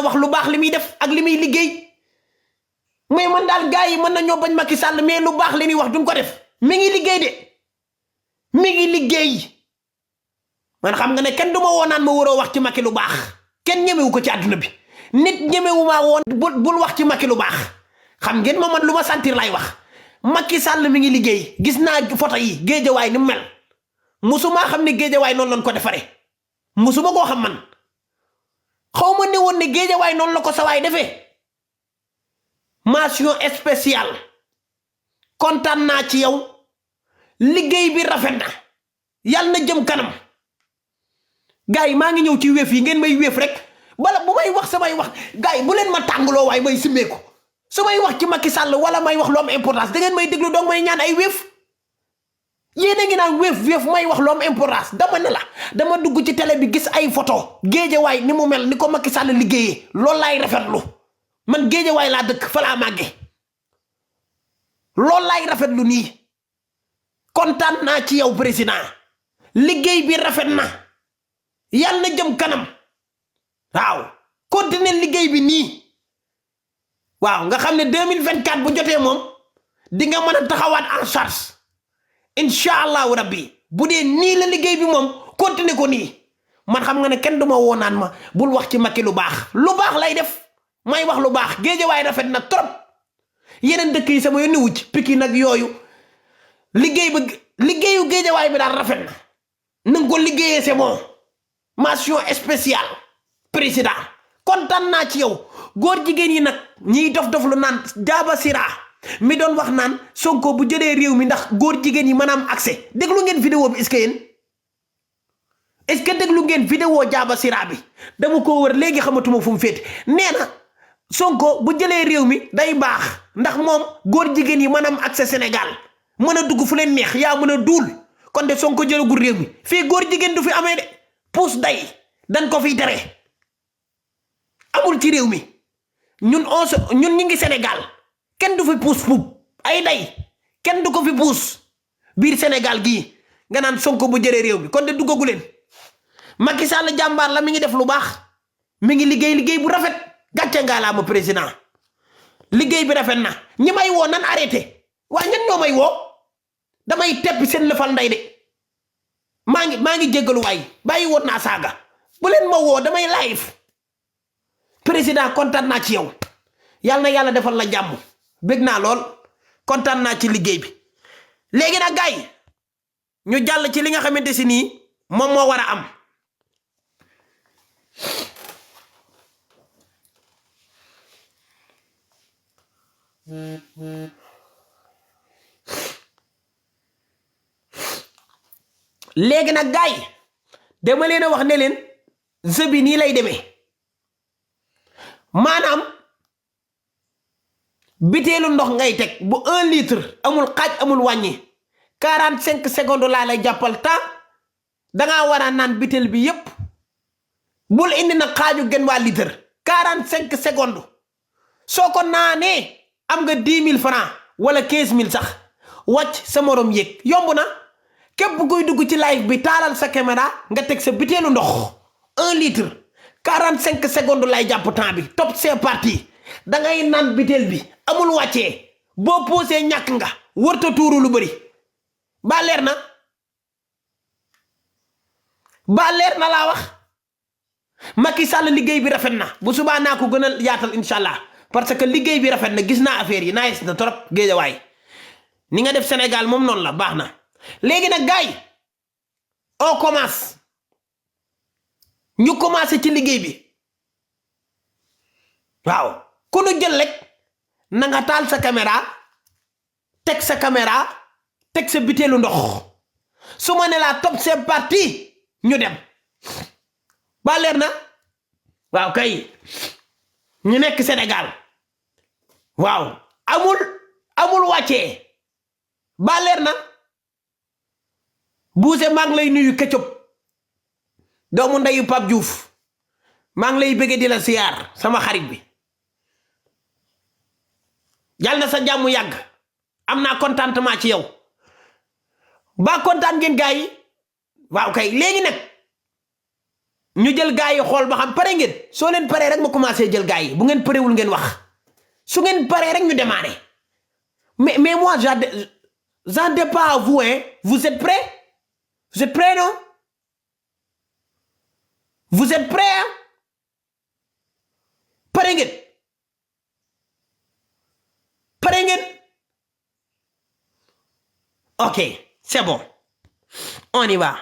wax lu baax li muy def ak li muy liggéey mais man daal gars yi mën nañoo bañ Macky Sall mais lu baax li ñuy wax duñ ko def mi ngi liggéey de mi ngi liggéey man xam nga ne kenn du ma woo naan ma waroo wax ci Macky lu baax kenn ñemewu ko ci àdduna bi nit ñemewu maa woon bul wax ci Macky lu baax xam ngeen ma man lu ma sentir lay wax Macky Sall mi ngi liggéey gis naa photo yi géejawaay ni mu mel musuma xam ne géejawaay noonu lañ ko defaree musuma koo xam man xaw ma ne woon ne géejawaay noonu la ko sawaay defee mention spéciale kontaan naa ci yow liggéey bi rafet na yàlla na jëm kanam gars yi maa ngi ñëw ci wéef yi ngeen may wéef rek bala bu may wax samay wax gars yi bu leen ma tàngaloo waaye may simmeeku su may wax ci Macky Sall wala may wax lu am importance da ngeen may déglu donc may ñaan ay wéef yéen a ngi naan wéef may wax lu am importance dama ne la dama dugg ci télé bi gis ay photo géejawaay ni mu mel ni ko Macky Sall liggéeyee loolu laay rafetlu man géejawaay laa dëkk fa laa màgge loolu laay rafetlu nii kontaan naa ci yow président liggéey bi rafet na yàlla na jëm kanam waaw continuer liggéey bi nii waaw nga xam ne 2024 bu jotee moom di nga mën a taxawaat en charge incha allahu rabbi bu dee nii la liggéey bi moom continuer ko nii man xam nga ne kenn du ma woo naan ma bul wax ci Macky lu baax lay def may wax lu baax géejawaay rafet na trop yeneen dëkk yi sama yónni wu ci Pikine nag yooyu liggéeyu géejawaay bi daal rafet na nga ko liggéeyee c'est bon mention spéciale président kontaan naa ci yow góor jigéen yi nag ñiy dof lu naan jaaba sira mi doon wax naan Sonko bu jëlee réew mi ndax góor jigéen yi mën a am accès déglu ngeen vidéo bi est-ce que déglu ngeen vidéo jaaba sira bi dama ko wër léegi xamatuma fu mu féete nee na Sonko bu jëlee réew mi day baax ndax moom góor jigéen yi mën a am accès Sénégal mën a dugg fu leen neex yaa mën a duul kon de Sonko jëlagul réew mi fii góor jigéen du fi amee de puus day dañ ko fiy tere amul ci réew mi ñun ñi ngi Sénégal kenn du fi puus pub ay day kenn du ko fi puus biir Sénégal gii nga naan Sonko bu jëlee réew mi kon de duggagu leen Macky Sall jàmbaar la mi ngi def lu baax mi ngi liggéey bu rafet gàcce ngaalaama président liggéey bi rafet na ñi may woo nan arrêté waaye ñan ñoo may woo damay tepp seen lëfal nday de maa ngi jéggalu waay bàyyi woon naa saaga bu leen ma woo damay live président kontaan naa ci yow yàlla na yàlla defal la jàmm bég naa lool kontaan naa ci liggéey bi léegi nag gars yi ñu jàll ci li nga xamante si nii moom moo war a am léegi nag gars yi dama leen a wax ne leen jeu bi nii lay demee maanaam biteelu ndox ngay teg bu 1 litre amul xaaj amul wàññi 45 secondes laa lay jàppal temps dangaa war a naan biteel bi yépp bul indi nag xaaju gën waa litre 45 secondes soo ko naanee am nga 10 000 francs wala 15 000 sax wàcc sa morom yéeg yomb na képp kuy dugg ci live bi taalal sa caméra nga teg sa biteelu ndox 1 litre 45 secondes lay jàpp temps bi top c'est parti da ngay naan biteel bi amul wàccee boo posé ñàkk nga wërta tuuru lu bëri ba leer na laa wax Macky Sall liggéey bi rafet na bu subaa naa ko gën a yaatal incha allah parce que liggéey bi rafet na gis naa affaire yi nice na trop géejawaay ni nga def Sénégal moom noonu la baax na léegi nag gars yi on commence ñu commencé ci liggéey bi waaw ku nu jël rek na nga taal sa caméra teg sa caméra teg sa biteelu ndox su ma ne laa top c'est parti ñu dem ba leer na waaw kay ñu nekk Sénégal waaw amul wàccee ba leer na buuse maa ngi lay nuyu Ketchup doomu ndeyu Pape Diouf maa ngi lay bëgge di la siyaar sama xarit bi yàlla na sa jàmm yàgg am naa contentement ci yow ba kontaan ngeen gars yi waaw kay léegi nag ñu jël gars yi xool ba xam pare ngeen soo leen paree rek ma commencé jël gars yi bu ngeen parewul ngeen wax su ngeen paree rek ñu démarrer mais moi j'en dépends à vous hein vous êtes prêts non vous êtes prêts hein pare ngeen ok c'est bon on y va